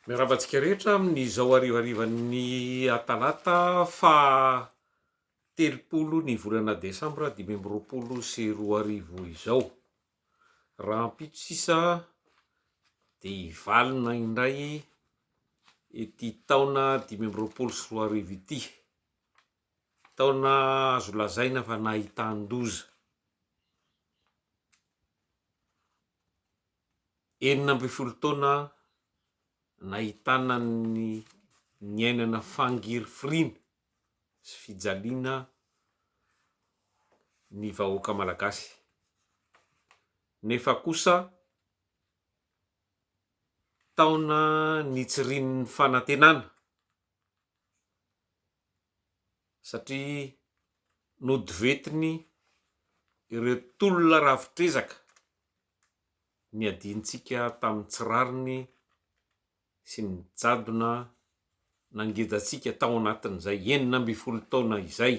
Miarahaba antsika rehetra amin'izao harivarivan'ny talata faha 30 ny volana desambra 2025 izao. Rahampitso sisa dia hivalona indray ity taona 2025 ity. Taona azo lazaina fa nahitan-doza. 16 taona nahitana ny niainana fangirifiriana sy fijaliana ny vahoaka malagasy. Nefa kosa taona nitsirian'ny fanantenana satria nodivetiny ireo tolona rafitr'ezaka niadiantsika tamin'ny tsy rariny sy ny jadona nangejantsika tao anatin'izay 16 taona izay.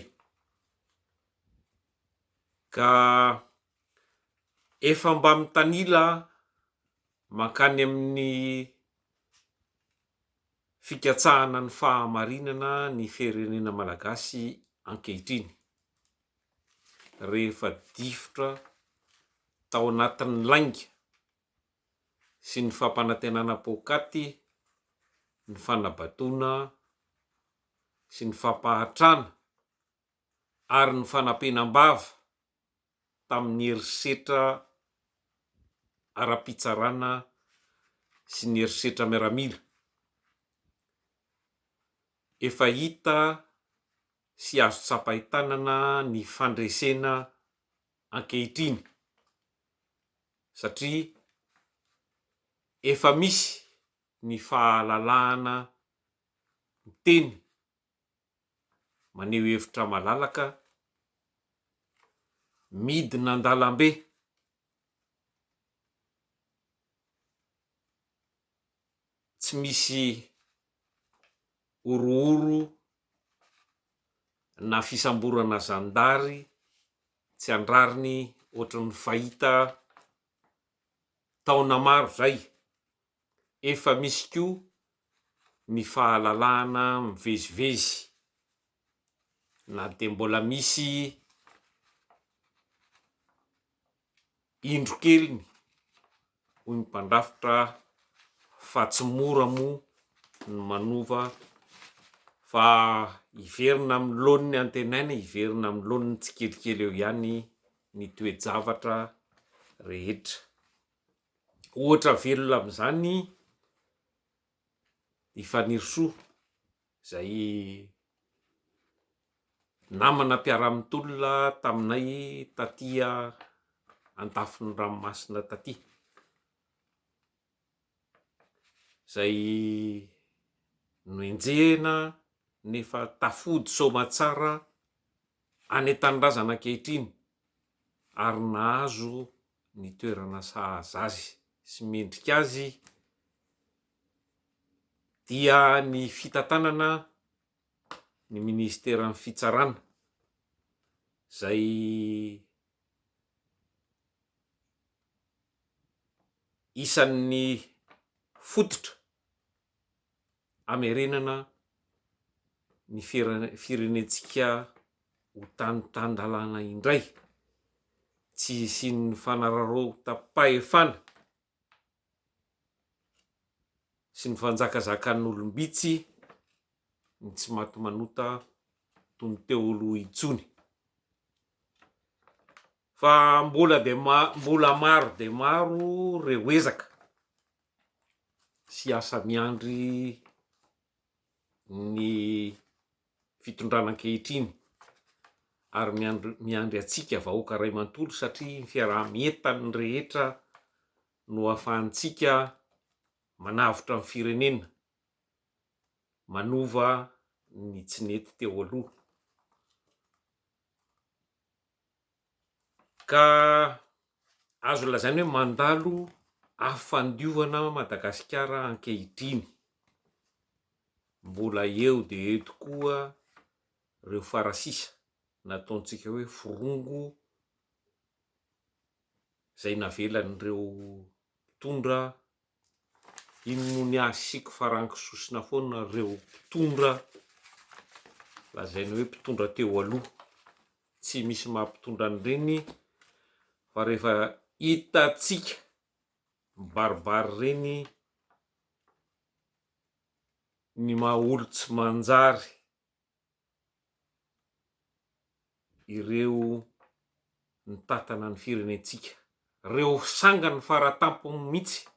Ka efa mba mitanila mankany amin'ny fikatsahana ny fahamarinana ny firenena malagasy ankehitriny. Rehefa difotra tao anatin'ny lainga sy ny fampanantenana poakaty, ny fanabadoana sy ny fampahantrana ary ny fanampenam-bava tamin'ny herisetra ara-pitsarana sy ny herisetra miaramila. Efa hita sy azo tsapain-tanana ny fandresena ankehitriny satria efa misy ny fahalalahana miteny, maneho hevitra malalaka, midina an-dalambe. Tsy misy horohoro na fisamborana zandary tsy an-drariny ohatry ny fahita taona maro izay. Efa misy koa ny fahalalahana mivezivezy na dia mbola misy indro keliny hoy ny mpandrafitra fa tsy mora moa ny manova fa hiverina amin'ny laoniny antenaina hiverina amin'ny laoniny tsikelikely eo ihany ny toe-javatra rehetra. Ohatra velona amin'izany i Fanirisoa izay namana mpiara-mitolona taminay taty an-dafin'ny ranomasina taty, izay nohenjehina nefa tafody soamatsara any an-tanindrazana ankehitriny ary nahazo ny toerana sahaza azy sy mendrika azy dia ny fitantanana ny minisiteran'ny fitsarana izay isan'ny fototra hamerenana ny firenentsika ho tany tan-dalàna indray, tsy hisian'ny fanararaotam-pahefana sy ny fanjakazakan'olom-bitsy ny tsy maty manota toy ny teo aloha intsony. Fa mbola dia mbola maro dia maro ireo ezaka sy asa miandry ny fitondrana ankehitriny ary miandry miandry antsika vahoaka ray manontolo satria ny fiaraha-mientan'ny rehetra no ahafahantsika manavotra ny firenena, manova ny tsy nety teo aloha. Ka azo lazaina hoe mandalo afo fandiovana Madagasikara ankehitriny. Mbola eo dia eo tokoa ireo farasisa nataontsika hoe forongo izay navelan'ireo mpitondra. Iny moa ny asiako farango sosona foana reo mpitondra lazaina hoe mpitondra teo aloha. Tsy misy maha mpitondra an'ireny fa rehefa hitantsika mibaribary ireny ny maha olo tsy manjary ireo nitantana ny firenentsika, ireo sangany faratampony mihitsy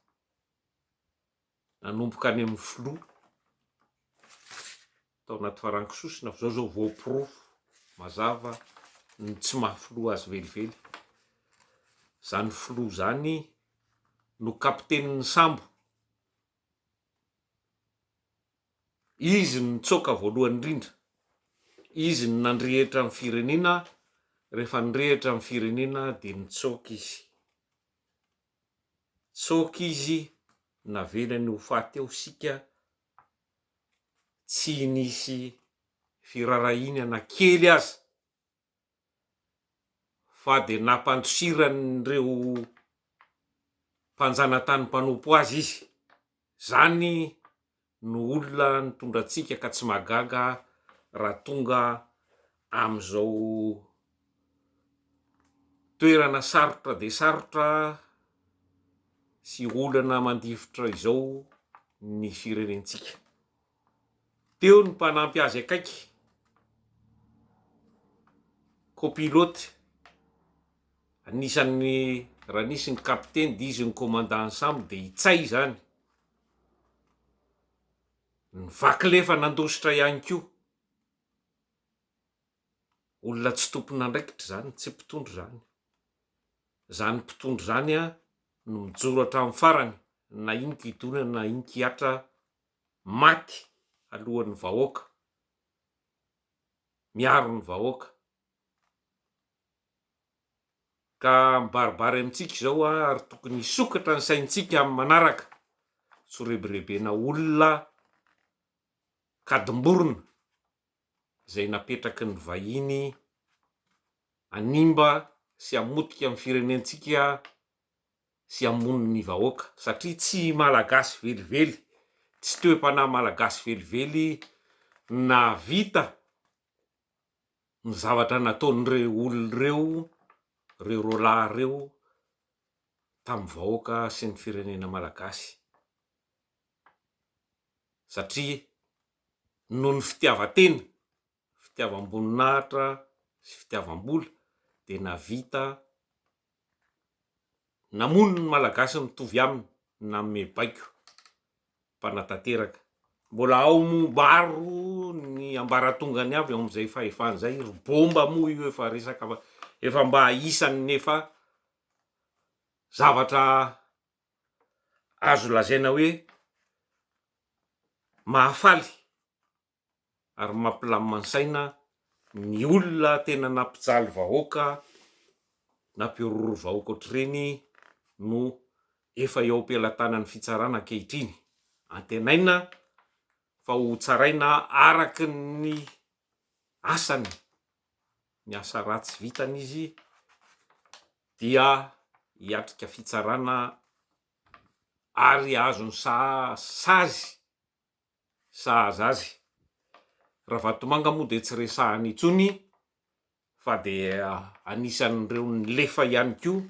nanomboka any amin'ny filoha tao anaty farango sosona fa zao zao voaporofo mazava ny tsy maha filoha azy velively, zany filoha zany no kapitenin'ny sambo. Izy no nitsoaka voalohany indrindra, izy no nandrehitra ny firenena, rehefa nirehitra ny firenena dia nitsoaka izy. Nitsoaka izy, navelany ho faty eo isika, tsy nisy firarahiana na kely aza. fa dia nampandosiran'ireo mpanjanatany mpanompo azy izy. Izany no olona nitondra antsika ka tsy mahagaga raha tonga amin'izao toerana sarotra dia sarotra sy olana mandifotra izao ny firenentsika. Teo ny mpanampy azy akaiky, copilote, anisan'ny raha nisy ny kapiteny dia izy no commandant ny sambo dia i Ntsay izany. Nivaky lefa nandositra ihany koa. Olona tsy tompon'andraikitra izany, tsy mpitondra izany. Izany mpitondra izany no mijoro hatramin'ny farany na inon-kidona na inon-kihatra maty alohan'ny vahoaka, miaro ny vahoaka. Ka mibaribary amintsika izao ary tokony hisokatra ny saintsika amin'ny manaraka, tsy ho rebirebena olona kadim-borona izay napetraky ny vahiny hanimba sy hamotika ny firenentsika sy hamono ny vahoaka satria tsy malagasy velively, tsy toe-panahy malagasy velively nahavita ny zavatra nataon'ireo olona ireo, ireo roalahy ireo tamin'ny vahoaka sy ny firenena malagasy satria noho ny fitiavan-tena fitiavam-boninahitra sy fitiavam-bola dia nahavita namono ny Malagasy mitovy aminy nanome baiko mpanatanteraka. Mbola ao moa maro ny ambaratongany avy ao amin'izay fahefana izay, ry bomba moa io efa resaka efa mba isan'ny efa zavatra azo lazaina hoe mahafaly. ary mampilamina ny saina ny olona tena nampijaly vahoaka, nampihorohoro vahoaka ohatr'ireny no efa eo am-pelatanan'ny fitsarana ankehitriny. Antenaina fa ho tsaraina araka ny asany, ny asa ratsy vitany izy dia hiatrika fitsarana ary hahazo ny sazy sahaza azy. Ravatomanga moa dia tsy resahana intsony fa dia anisan'ireo nilefa ihany koa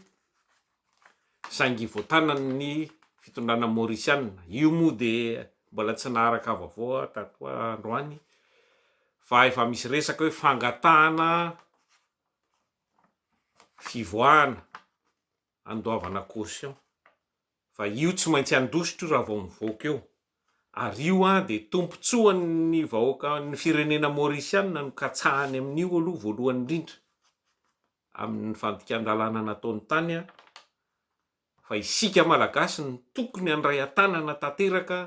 saingy voatanan'ny fitondrana Maorisiana. Io moa dia mbola tsy naharaka vaovao aho tato androany fa efa misy resaka hoe fangatahana fivoahana andoavana caution fa io tsy maintsy handositra io raha vao mivoaka eo ary io an dia tombotsoan'ny vahoakan'ny firenena maorisianina no katsahany amin'io aloha voalohany indrindra amin'ny fandikan-dalàna nataony tany an fa isika malagasy no tokony handray an-tanana tanteraka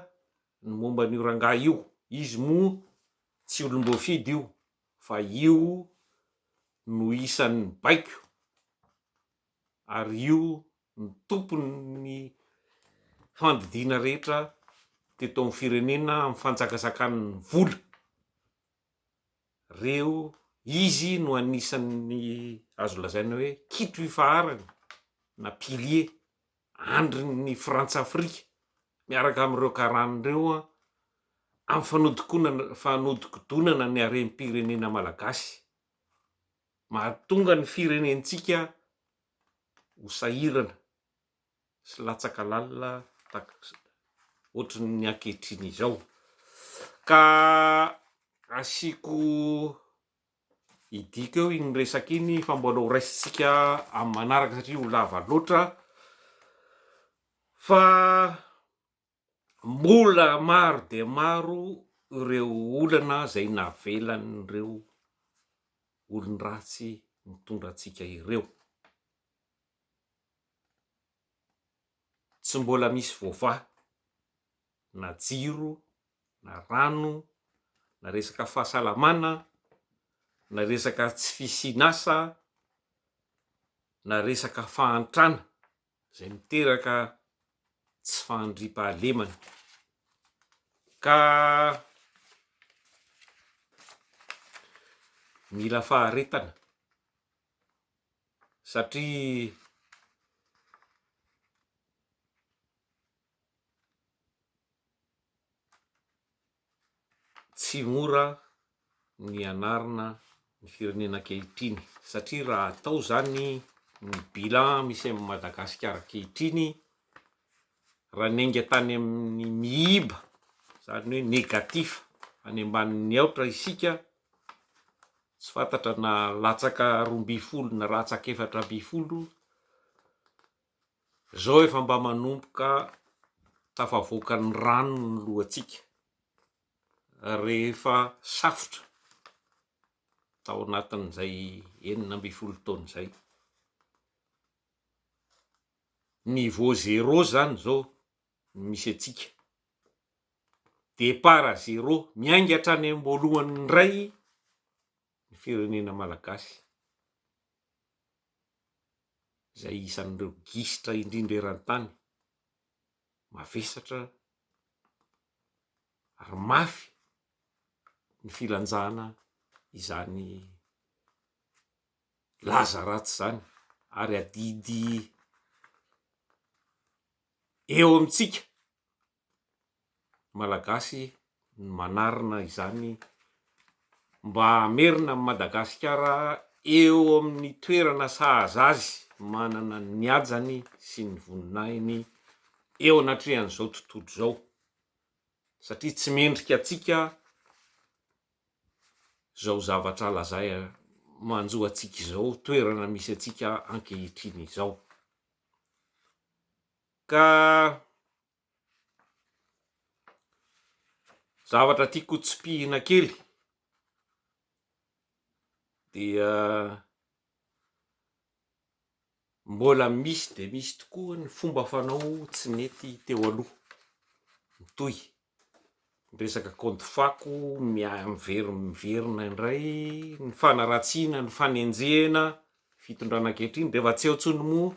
ny momba an'io rangahy io, izy moa tsy olom-boafidy io fa io no isan'ny baiko ary io no tompon'ny fandidiana rehetra teto amin'ny firenena amin'ny fanjakazakan'ny vola, reo izy no anisan'ny azo lazaina hoe kitro ifaharana na pilier andrin'ny frantsafrika. miaraka amin'ireo karana ireo amin'ny fanodikonana fanodikodonana ny harem-pirenena malagasy. Mahatonga ny firenentsika ho sahirana sy latsaka lalina tahaka ohatran'ny ankehitriny izao. Ka asiako hidiko eo iny resaka iny fa mbola ho raisintsika amin'ny manaraka satria ho lava loatra fa mbola maro dia maro ireo olana izay navelan'ireo olon-dratsy nitondra antsika ireo. Tsy mbola misy voavaha na jiro na rano na resaka fahasalamana na resaka tsy fisian'asa na resaka fahantrana izay miteraka tsy fahandriampahalemana ka mila faharetana satria Tsy mora ny hanarina ny firenena ankehitriny satria raha atao izany ny bilan misy amin'i Madagasikara ankehitriny, raha niainga tany amin'ny miiba, izany hoe negatif, any ambanin'ny aotra isika, tsy fantatra na latsaka 12 na latsaka 14, Zao efa mba manomboka tafavoaka ny rano ny lohantsika rehefa safotra tao anatin'izay 16 taona izay. Niveau zéro zany zao ny misy antsika. Départ à zéro, miainga hatrany am-boalohany indray ny firenena malagasy. izay isan'ireo gisitra indrindra eran-tany, mavesatra ary mafy ny filanjana izany laza ratsy izany ary adidy eo amintsika Malagasy ny manarina izany mba hamerina an'i Madagasikara eo amin'ny toerana sahaza azy manana ny hajany sy ny voninahiny eo anatrehan'izao tontolo izao satria tsy mendrika antsika izao zavatra lazay manjo antsika izao, toerana misy antsika ankehitriny izao. Ka zavatra tiako ho tsipihina kely dia mbola misy dia misy tokoa ny fomba fanao tsy nety teo aloha, mitohy. Ny resaka kaonty fako miverina indray, ny fanaratsiana, ny fanenjehana fitondrana ankehitriny, rehefa tsy eo intsony moa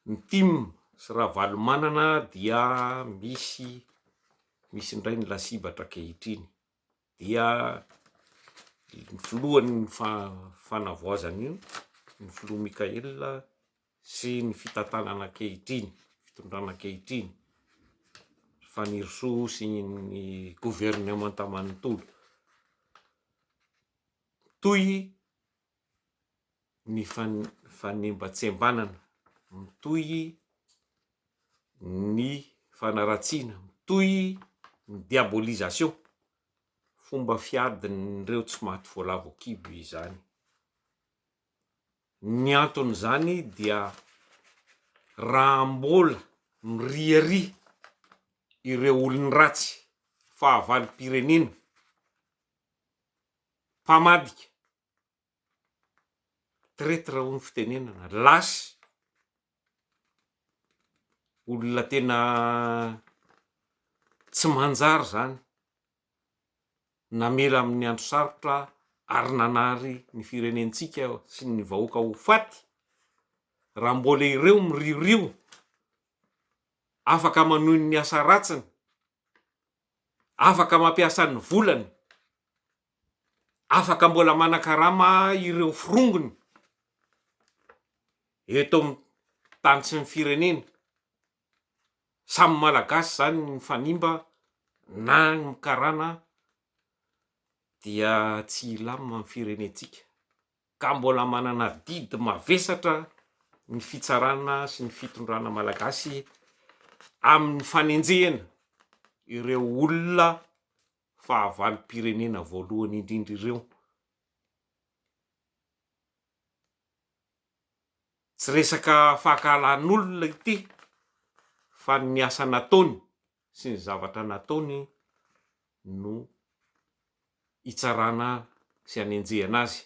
ny tim sy Ravalomanana dia misy misy indray ny lasibatra ankehitriny, dia ny filohan'ny fanavaozana io, ny filoha Mickael sy ny fitantanana ankehitriny, fitondrana ankehitriny, Fanirisoa sy ny governemanta manontolo. Mitohy ny fanembatsembanana, mitohy ny fanaratsiana, mitohy ny diabolisation, fomba fiadin'ireo tsy maty voalavo an-kibo izany. Ny anton'izany dia raha mbola miriaria ireo olon-dratsy fahavalom-pirenena, mpamadika, traitre hoy ny fitenenana, lâche, olona tena tsy manjary izany. namela amin'ny andro sarotra ary nanary ny firenentsika sy ny vahoaka ho faty, raha mbola ireo miriorio afaka manohy ny asa ratsiny, afaka mampiasa ny volany, afaka mbola manakarama ireo forongony eto amin'ny tany sy ny firenena. Samy Malagasy izany ny mifanimba na ny karana dia tsy hilamina ny firenentsika. Ka mbola manana adidy mavesatra ny fitsarana sy ny fitondrana malagasy amin'ny fanenjehana ireo olona fahavalom-pirenena voalohany indrindra ireo. Tsy resaka fankahalan'olona ity fa ny asa nataony sy ny zavatra nataony no hitsarana sy hanenjehana azy.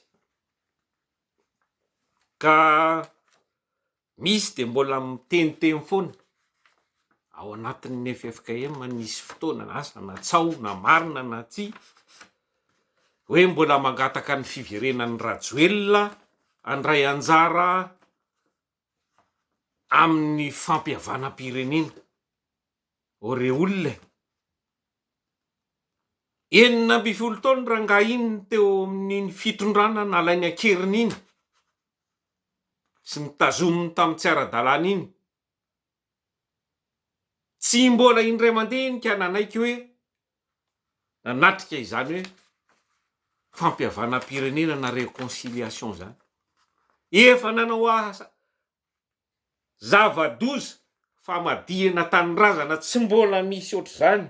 Ka misy dia mbola miteniteny foana ao anatin'ny ffkm nisy fotoana, asa na tsaho na marina na tsia, hoe mbola mangataka ny fiverenan'i Rajoelina handray anjara amin'ny fampihavanam-pirenena. Ô re olona e! 16 taona rangahy iny teo amin'iny fitondrana nalainy an-keriny iny sy notazominy tamin'ny tsy ara-dalàna iny. Tsy mbola indray mandeha iny ka nanaiky hoe nanatrika izany hoe fampihavanam-pirenena na réconciliation izany. Efa nanao asa zava-doza, famadihana tanindrazana tsy mbola misy ohatr'izany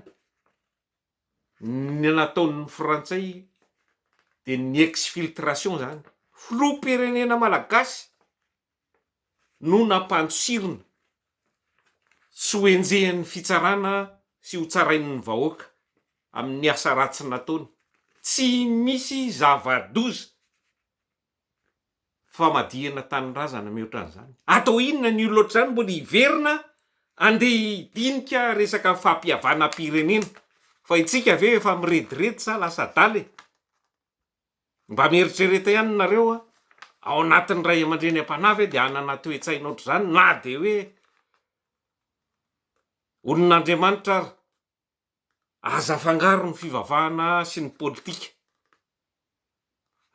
ny nataon'ny frantsay dia ny exfiltration izany. Filoham-pirenena malagasy no nampandosirina tsy ho enjehin'ny fitsarana sy ho tsarain'ny vahoaka amin'ny asa ratsy nataony. Tsy misy zava-doza famadihana tanindrazana mihoatra an'izany. Atao inona ny olona ohatr'izany mbola hiverina andeha hidinika resaka fampihavanam-pirenena? Fa itsika ve efa mirediredy sa lasa adala e? Mba mieritrereta ihany nareo a! Ao anatin'ny ray aman-dreny am-panahy ve dia hanana toe-tsaina ohatr'izany na dia hoe olon'Andriamanitra ary? Aza afangaro ny fivavahana sy ny politika.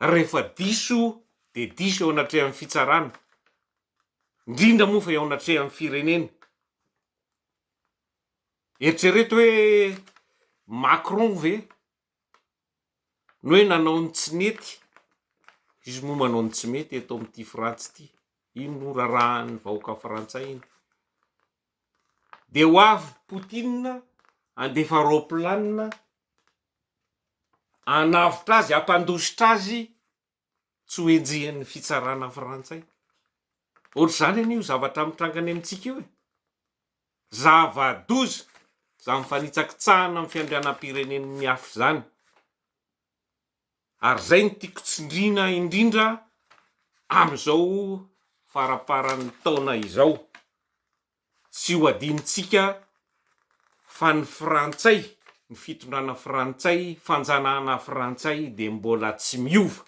Rehefa diso dia diso eo anatrehan'ny fitsarana, indrindra moa fa eo anatrehan'ny firenena. Eritrereto hoe Macron ve Ny hoe nanao ny tsy nety, izy moa manao ny tsy mety eto amin'ity Frantsa ity, iny no rarahan'ny vahoaka frantsay iny. Dia ho avy Poutine handefa raoplanina hanavotra azy, hampandositra azy tsy ho enjehin'ny fitsarana frantsay. Ohatr'izany anie io zavatra mitranga any amintsika io e. Zava-doza izany fanitsakitsahana ny fiandrianam-pirenen'ny hafa izany. Ary izay no tiako tsindriana indrindra amin'izao faramparan'ny taona izao. Tsy ho adinontsika fa ny frantsay, ny fitondrana frantsay, fanjanahana frantsay dia mbola tsy miova.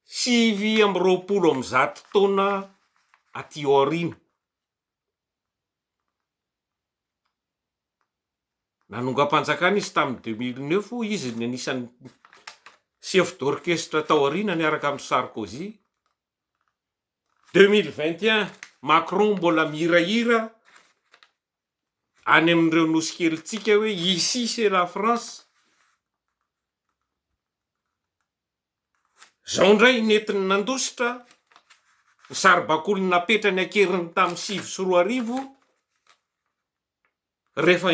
129 taona aty aoriana. Nanongam-panjakana izy tamin'ny 2009, izy no anisan'ny chef d'orchestre tao aoriana niaraka amin'i Sarkozy. 2021, Macron mbola mihirahira any amin'ireo nosy kelintsika hoe ici c'est la France. Zao indray nentiny nandositra ny saribakoly napetrany an-keriny tamin'ny 2009 rehefa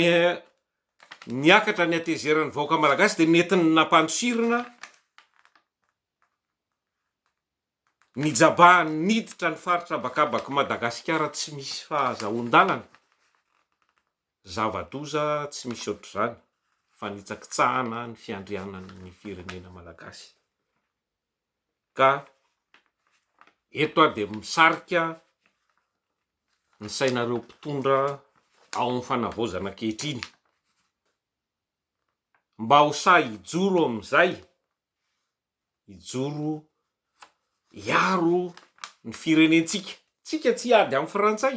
niakatra ny hatezeran'ny vahoaka malagasy dia nentiny nampandosirina Nijabahany niditra ny faritra habakabak'i Madagasikara tsy misy fahazahoan-dalana. Zava-doza tsy misy ohatr'izany, fanitsakitsahana ny fiandrianan'ny firenena malagasy. Ka eto aho dia misarika ny sainareo mpitondra ao amin'ny fanavaozana ankehitriny mba ho sahy hijoro amin'izay hijoro hiaro ny firenentsika. Tsika tsy hiady amin'ny frantsay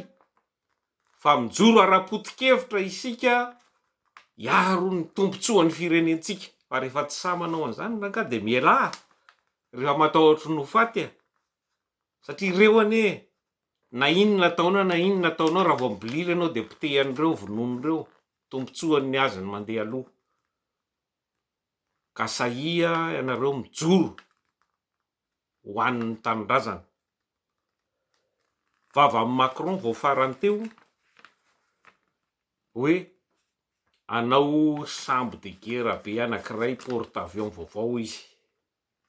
fa mijoro ara-potokevitra isika hiaro ny tombotsoan'ny firenentsika. Fa rehefa tsy sahy manao an'izany rangahy dia mialà rehefa matahotra ny ho faty a! Satria ireo anie. Na inona ataonao na inona ataonao raha vao mibolila ianao dia potehan'ireo, vonoin'ireo. Tombotsoany ny azy ny mandeha aloha. Ka sahia ianareo mijoro ho an'ny tanindrazana. Vavan'i Macron vao farany teo hoe hanao sambo de guerre be anankiray porte avion vaovao izy.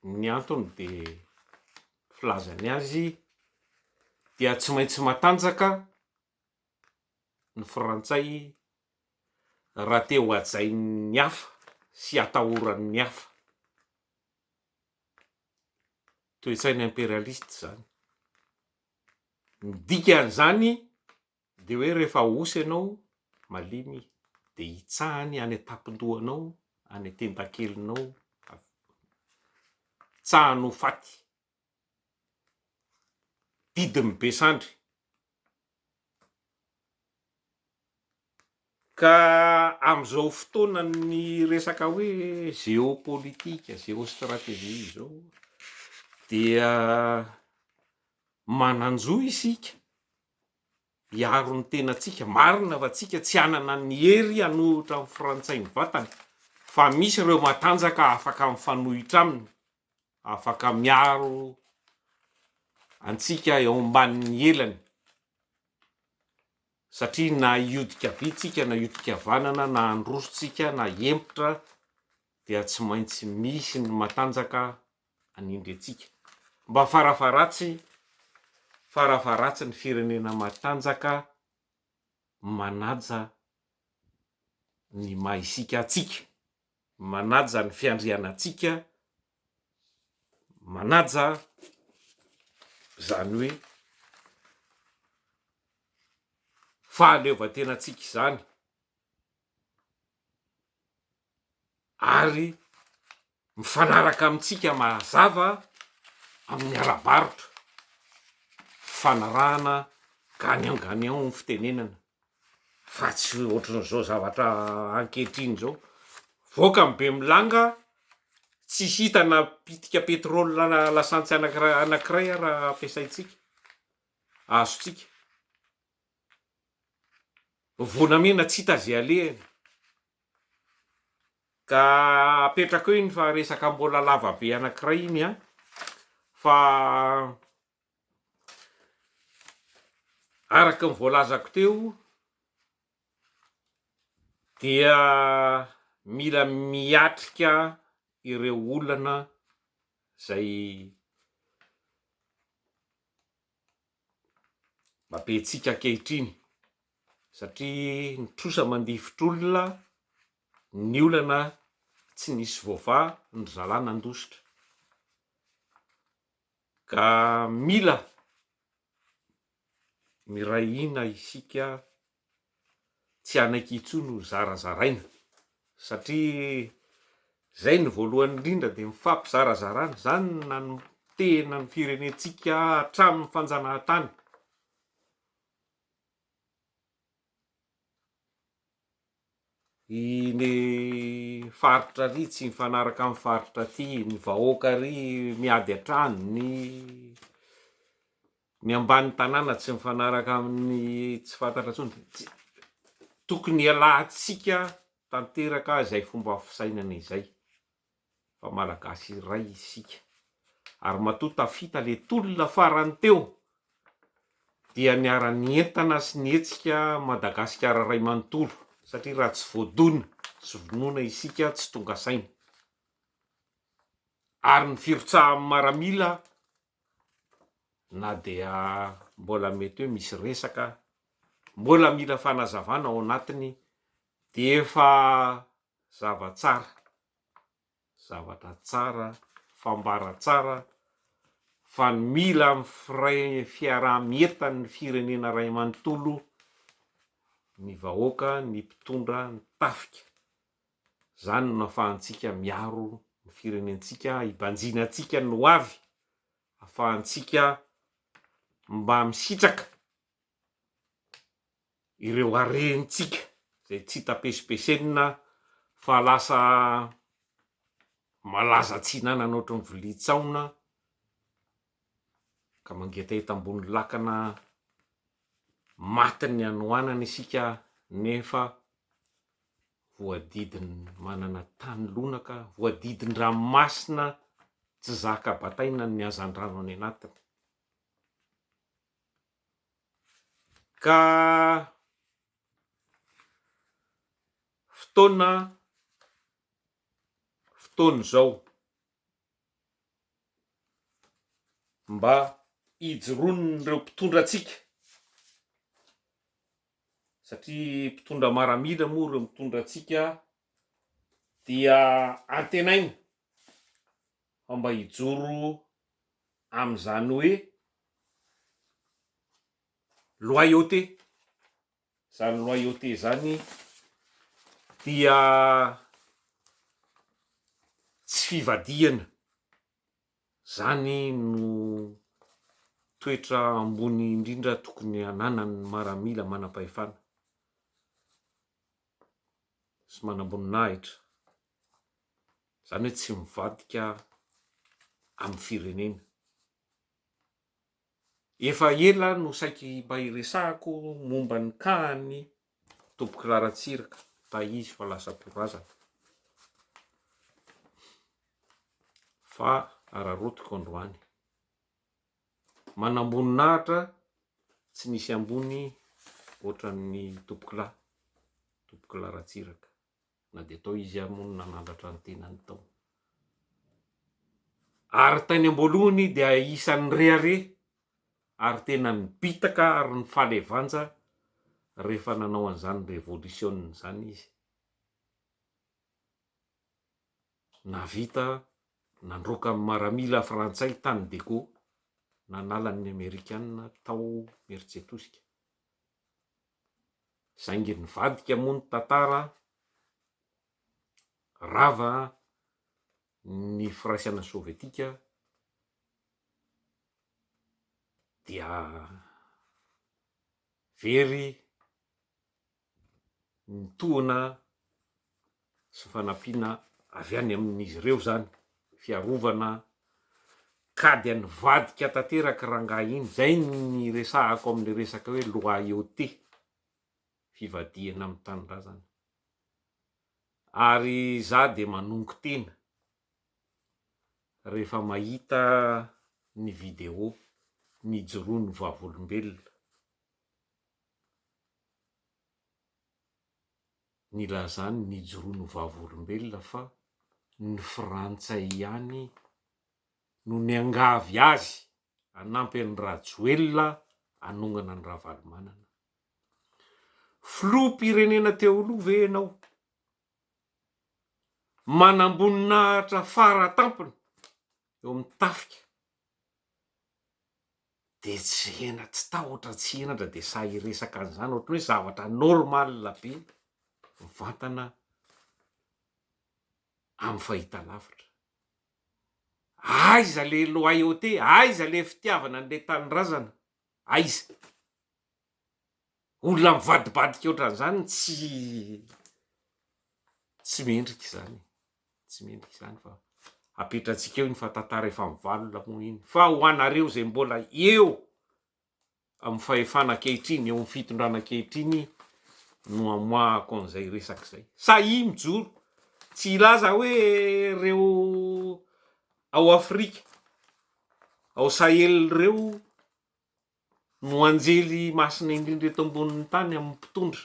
Ny antony dia filazany azy dia tsy maintsy matanjaka ny frantsay raha te ho hajain'ny hafa sy hatahoran'ny hafa. Toe-tsaina imperialiste izany. Ny dikan'izany dia hoe rehefa osa ianao, malemy, dia hitsahany any an-tampon-dohanao, any an-tendakelinao, hitsahany ho faty. Didin'ny be sandry. Ka amin'izao fotoanan'ny resaka hoe géopolitique, géostratégie izao dia manan-jo isika hiaro ny tenantsika. Marina fa tsika tsy hanana ny hery hanohitra ny frantsay mivantana fa misy ireo matanjaka afaka mifanohitra aminy. afaka miaro antsika eo ambanin'ny elany satria na hiodika havia tsika na hiodika havanana na handroso tsika na hiempotra dia tsy maintsy misy ny matanjaka hanindry antsika. Mba farafaharatsy farafaharatsy ny firenena matanjaka manaja ny maha isika antsika. manaja ny fiandrianantsika, manaja izany hoe fahaleovantenantsika izany ary mifanaraka amintsika mazava amin'ny ara-barotra, fifanarahana gagnant gagnant ny fitenenana. fa tsy ohatran'izao zavatra ankehitriny izao, voaka ny Bemilanga tsy hita na pitika pétrole na lasantsy anakiray anakiray ara ampiasaintsika, azontsika, volamena tsy hita ze alehany, ka apetrako eo iny fa resaka mbola lava be anakiray iny an, fa. Araka ny voalazako teo dia mila miatrika ireo olana izay babentsika ankehitriny satria ny trosa mandifotr'olona, ny olana tsy nisy voavaha, ny ry zalahy nandositra. Ka mila miray hina isika tsy hanaiky intsony ho zarazaraina satria zay no voalohany indrindra dia mifampizarazarana, zany no nanotehina ny firenentsika hatramin'ny fanjanahantany. Iny faritra ary tsy mifanaraka amin'ny faritra aty, ny vahoaka ary miady an-trano, ny ny ambany tanàna tsy mifanaraka amin'ny tsy fantatra intsony, tsy- tokony hialantsika tanteraka izay fomba fisainana izay. fa Malagasy iray isika ary matoa tafita le tolona farany teo dia niara-nientana sy nihetsika Madagasikara iray manontolo satria raha tsy voadona sy vonoina isika tsy tonga saina ary ny firotsahan'ny maramila na dia mbola mety hoe misy resaka mbola mila fanazavana ao anatiny dia efa zava-tsara, zavatra tsara, fambara tsara fa ny mila mifiray fiaraha-mientan'ny firenena iray manontolo, ny vahoaka, ny mpitondra, ny tafika, zany no afahantsika miaro ny firenentsika, hibanjinantsika ny ho avy, afahantsika mba misitraka ireo harentsika izay tsy hita pesipesenina fa lasa malaza tsy hinanana ohatran'ny vilia tsaona ka mangetaheta ambony lakana. Matin'ny hanoanana isika nefa voadidin'ny manana tany lonaka, voadidin-dranomasina tsy zaka bataina ny hazandrano any anatiny. Ka fotoana fotoana izao mba hijoroan'ireo mpitondra antsika, satria mpitondra maramila moa ireo mitondra antsika dia antenaina fa mba hijoro amin'izany hoe loyauté, izany loyauté izany dia tsy fivadihana, izany no toetra ambony indrindra tokony hananan'ny maramila manam-pahefana sy manamboninahitra, izany hoe tsy mivadika amin'ny firenena. Efa ela no saiky mba hiresahako momba ny cas-n'i Tompokolahy Ratsiraka, fa izy fa lasa mpirazana. Fa araraotiko androany. Manamboninahitra tsy nisy ambony ohatran'ny Tompokolahy, Tompokolahy Ratsiraka. Na dia tao izy ary moa no nanandratra ny tenany tao. Ary tany am-boalohany dia isan'ny rehareha ary tena nibitaka ary nifaly vanja rehefa nanao an'izany revolisiona izany izy. Nahavita nandroaka ny maramila frantsay tany Diego, nanala ny amerikana tao Imerintsiatosika. Saingy nivadika moa ny tantara, rava ny firaisana sovietika dia very ny tohana sy fanampiana avy any amin'izy ireo izany, fiarovana ka dia nivadika tanteraka rangahy iny, zay ny resahako amin'le resaka hoe loyauté, fivadihana amin'ny tanindrazana. Ary za dia manongo tena rehefa mahita ny video nijoroan'ny vavolombelona nilazany nijoroany ho vavolombelona fa ny frantsay ihany no niangavy azy hanampy an'i Rajoelina hanongana an'i Ravalomanana. Filoham-pirenena teo aloha ve ianao? Manamboninahitra fara tampony eo amin'ny tafika dia tsy hena tsy tahotra tsy henatra dia sahy hiresaka an'izany ohatran'ny hoe zavatra normal be mivantana amin'ny fahitalavitra. Aiza le loyauté, aiza le fitiavana an'le tanindrazana, aiza? Olona mivadibadika ohatran'izany tsy tsy mendrika izany e, tsy mendrika izany fa apetratsika eo iny fa tantara efa mivalona moa iny, fa ho anareo izay mbola eo amin'ny fahefana ankehitriny, eo amin'ny fitondrana ankehitriny no amoahako an'izay resaka izay. Sahia mijoro, tsy hilaza hoe ireo ao Afrika, ao Sahel ireo no anjely masina indrindra eto ambonin'ny tany amin'ny mpitondra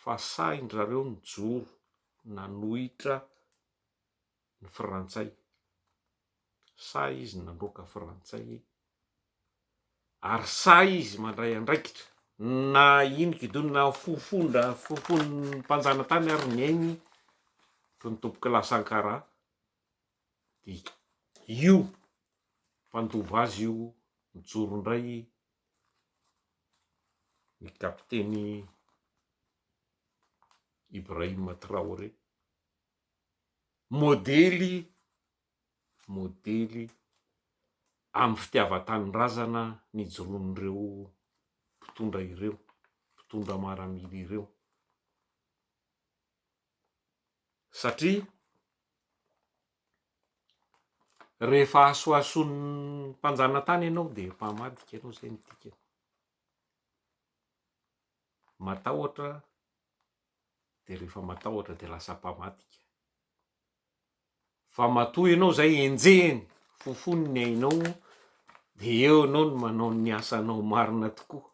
fa sahy ndry zareo nijoro nanohitra ny frantsay, sahy izy nandroaka frantsay ary sahy izy mandray andraikitra na ino kidona fofondra fofon'ny mpanjanatany ary ny ainy toy ny tompokolahy Sankara dia io mpandova azy io mijoro indray ny kapiteny Ibrahim Traoré. Modely modely amin'ny fitiavan-tanindrazana nijoroan'ireo mpitondra ireo, mpitondra maramila ireo. Satria Rehefa asoasoan'ny mpanjanatany ianao dia mpamadika ianao, izay no dikany. Matahotra dia rehefa matahotra dia lasa mpamadika. Fa matoa ianao izay enjehiny, fofony ny ainao dia eo ianao no manao ny asanao marina tokoa.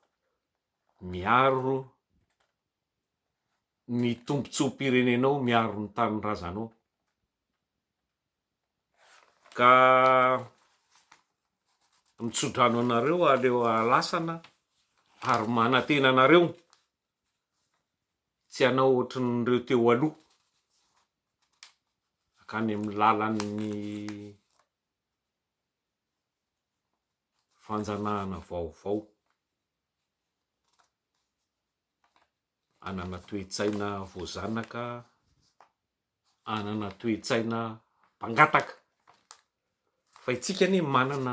Miaro ny tombotsoam-pirenenao, miaro ny tanindrazanao. Ka mitsodrano anareo aleo ahalasana ary manantena anareo tsy hanao ohatrin'ireo teo aloha hankany amin'ny lalan'ny fanjanahana vaovao, hanana toe-tsaina voazanaka. hanana toe-tsaina mpangataka. Fa itsika anie manana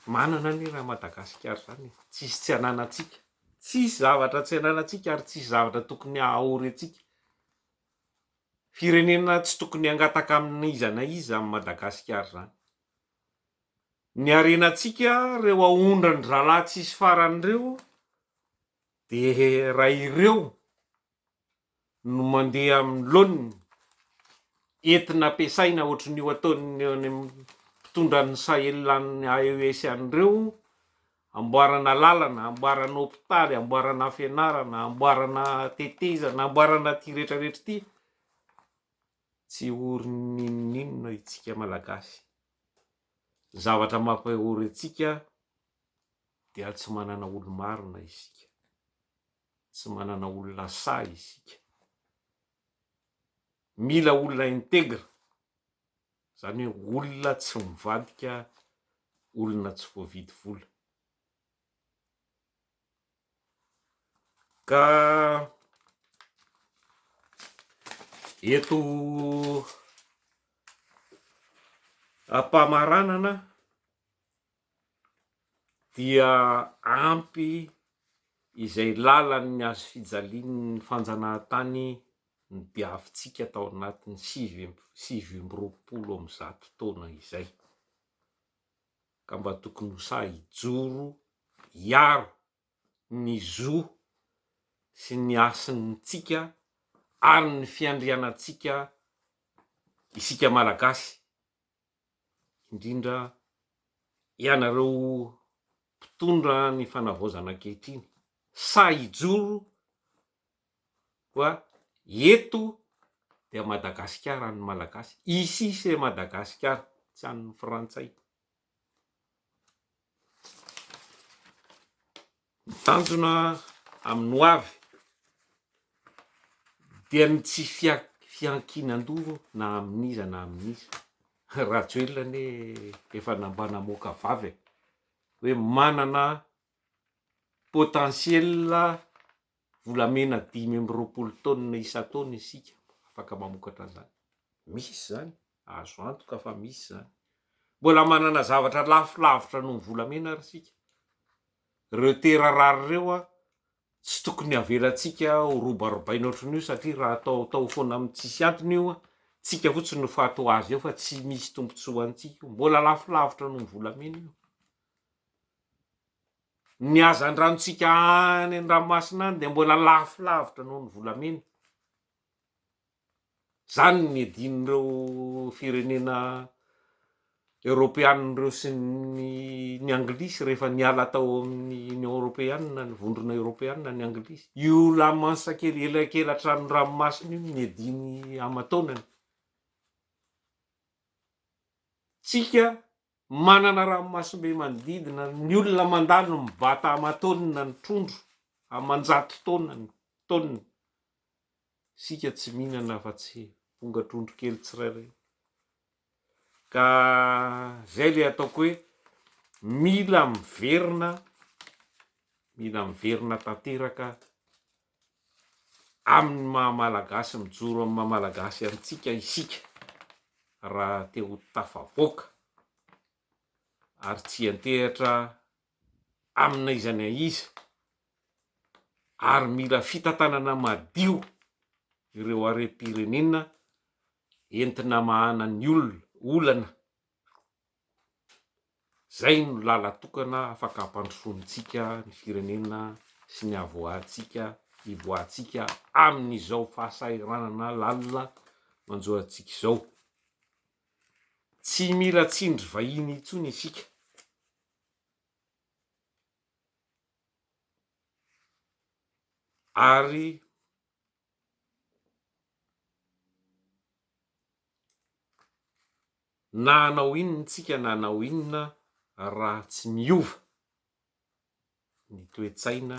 manana anie raha Madagasikara izany e. Tsisy tsy ananantsika. Tsisy zavatra tsy ananantsika ary tsisy zavatra tokony hahaory antsika. Firenena tsy tokony hangataka amin'iza na iza amin'i Madagasikara izany. Ny harenantsika, ireo aondran-dry zalahy tsisy farany ireo, dia raha ireo no mandeha amin'ny laoniny, entina ampiasaina ohatran'io ataon'ny any amin'ny mpitondra an'ny Sahel any AES any ireo, amboarana lalana, amboarana hopitaly, amboarana fianarana, amboarana tetezana, amboarana ity rehetra rehetra ity, tsy ory n'inon'inona isika Malagasy. Ny zavatra mampahory antsika dia tsy manana olo-marina isika. Tsy manana olona sahy isika. Mila olona integre, zany hoe olona tsy mivadika, olona tsy voavidy vola. Ka eto am-pamaranana dia ampy izay lalan'ny hazo fijalian'ny fanjanahantany nodiavintsika tao anatin'ny 129 taona izay, ka mba tokony ho sahy hijoro hiaro ny zo sy ny hasintsika ary ny fiandrianantsika isika Malagasy. indrindra ianareo mpitondra ny fanavaozana ankehitriny, sahy hijoro fa eto dia Madagasikara an'ny Malagasy, ici c'est Madagascar, tsy an'ny frantsay. Ny tanjona amin'ny ho avy dia ny tsy fiankinan-doha na amin'iza na amin'iza. Rajoelina anie efa mba namoaka vava e, hoe manana potentiel volamena 25 taonina isan-taona isika afaka mamokatra an'izany. Misy izany, azo antoka fa misy izany. Mbola manana zavatra lafo lavitra noho ny volamena ary isika. Ireo terres rares ireo an, tsy tokony avelantsika ho robarobaina ohatran'io satria raha ataotao foana amin'ny tsisy antony io an, tsika fotsiny no faty ho azy eo fa tsy misy tombontsoa ho antsika io. Mbola lafo lavitra noho ny volamena io. Ny hazandranontsika any an-dranomasina any dia mbola lafo lavitra noho ny volamena. Zany ny niadian'ireo firenena eoropeanina ireo sy ny ny anglisy rehefa niala tao amin'ny Union Europeanina, ny vondrona eoropeanina ny anglisy. Io la Manche kely elakelan-trano ranomasina io no niadiany aman-taonany. Tsika manana ranomasimbe manodidina, ny olona mandalo mibata aman-taonina ny trondro, aman-jato taonany, taonina. Isika tsy mihinana afa-tsy ponga-trondro kely tsirairay. Ka zay le ataoko hoe mila miverina, mila miverina tanteraka amin'ny maha malagasy, mijoro amin'ny maha malagasy antsika isika raha te ho tafavoaka ary tsy hiantehatra amina iza na iza ary mila fitantanana madio ireo harem-pirenena entina hamahana ny olona, olana. Zay no lala tokana afaka hampandrosoantsika ny firenena sy ny havoahantsika. hivoahantsika amin'izao fahasahiranana lalina manjo antsika izao. Tsy mila tsindry vahiny intsony isika. Ary na hanao inona tsika na hanao inona raha tsy miova ny toe-tsaina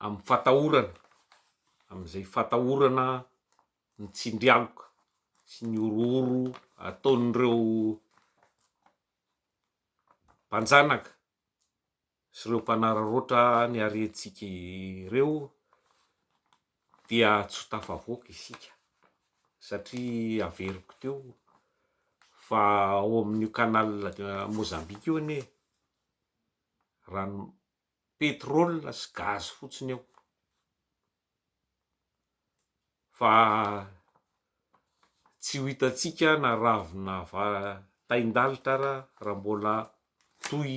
amin'ny fatahorana, amin'izay fatahorana ny tsindry aloka sy ny horohoro ataon'ireo mpanjanaka sy ireo mpanararaotra ny harentsika ireo dia tsy ho tafavoaka isika satria averiko teo fa ao amin'io canal de Mozambique io anie rano pétrole sy gaz fotsiny ao fa tsy ho hitantsika na ravina tain-dalitra ara raha mbola toy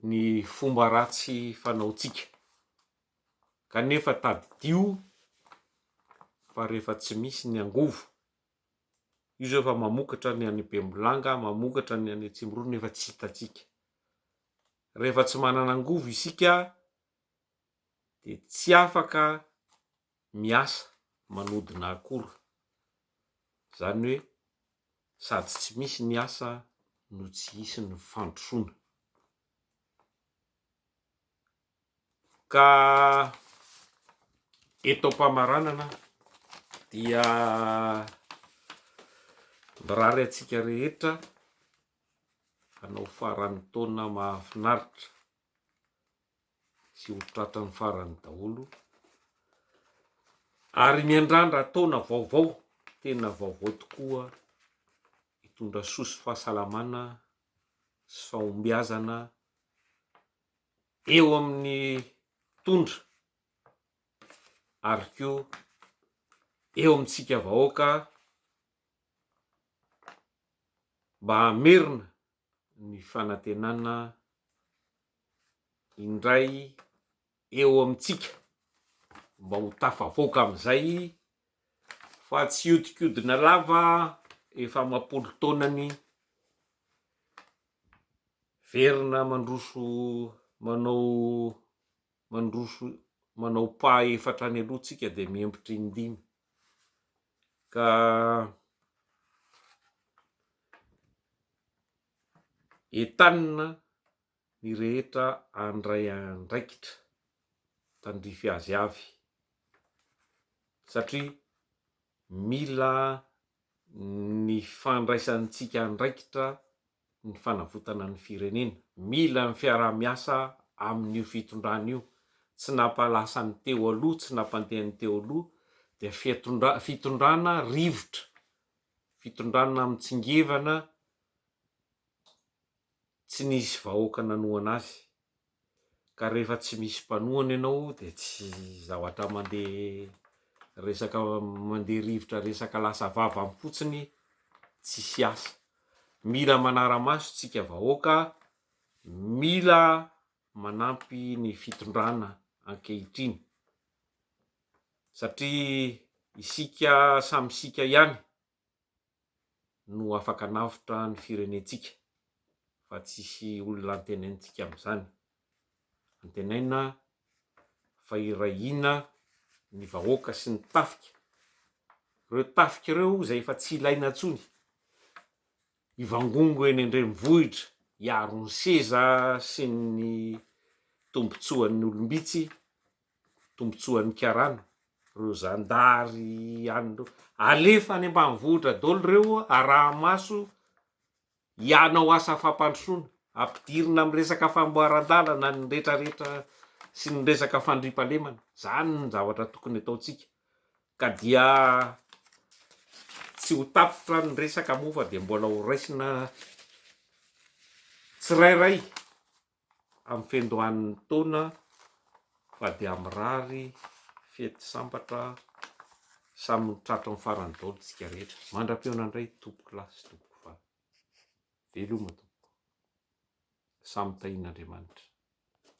ny fomba ratsy fanaontsika. Kanefa tadidio fa rehefa tsy misy ny angovo, io zao efa mamokatra ny any Bemolanga, mamokatra ny any Atsimo nefa tsy hitantsika. Rehefa tsy manana angovo isika dia tsy afaka miasa manodina akora. Izany hoe sady tsy misy ny asa no tsy hisy ny fandrosoana. Ka eto am-pamaranana dia mirary antsika rehetra hanao faran'ny taona mahafinaritra sy ho tratran'ny farany daholo ary miandrandra taona vaovao tena vaovao tokoa hitondra soa sy fahasalamana sy fahombiazana eo amin'ny mpitondra ary koa eo amintsika vahoaka mba hamerina ny fanantenana indray eo amintsika mba ho tafavoaka amin'izay fa tsy hiodikodina lava efa amam-polo taonany verina mandroso manao mandroso manao pas efatra any aloha tsika dia miembotra in-dimy ka entanina ny rehetra handray andraikitra tandrify azy avy satria mila ny fandraisantsika andraikitra ny fanavotana ny firenena. Mila ny fiaraha-miasa amin'io fitondrana io. Tsy nampalasa ny teo aloha, tsy nampandeha ny teo aloha dia fitondrana rivotra, fitondrana mitsingevana tsy nisy vahoaka nanohana azy. Ka rehefa tsy misy mpanohana ianao dia tsy zavatra mandeha resaka mandeha rivotra resaka lasa vavany fotsiny tsisy asa. Mila manara-maso tsika vahoaka, mila manampy ny fitondrana ankehitriny satria isika samy isika ihany no afaka hanavotra ny firenentsika fa tsisy olona antenaintsika amin'izany. Antenaina fa hiray hina ny vahoaka sy ny tafika. Ireo tafika ireo izay efa tsy ilaina intsony, hivangongo eny an-drenivohitra hiaro ny seza sy ny tombotsoan'ny olom-bitsy, tombotsoan'ny karana, reo zandary any reo, alefa any ambanivohitra daholo reo araha-maso hianao asa fampandrosoana, ampidirina amin'ny resaka famboaran-dalana ny retraretra sy ny resaka fandriampahalemana, zany ny zavatra tokony ataontsika, ka dia tsy ho tapitra ny resaka moa fa dia mbola ho raisina tsirairay. Amin'ny fiandohan'ny taona fa dia mirary fety sambatra samy ho tratry ny farany daholo tsika rehetra. Mandra-pihaona indray tompoko lahy sy tompoko vavy. Veloma tompoko. Samy tahian'Andriamanitra.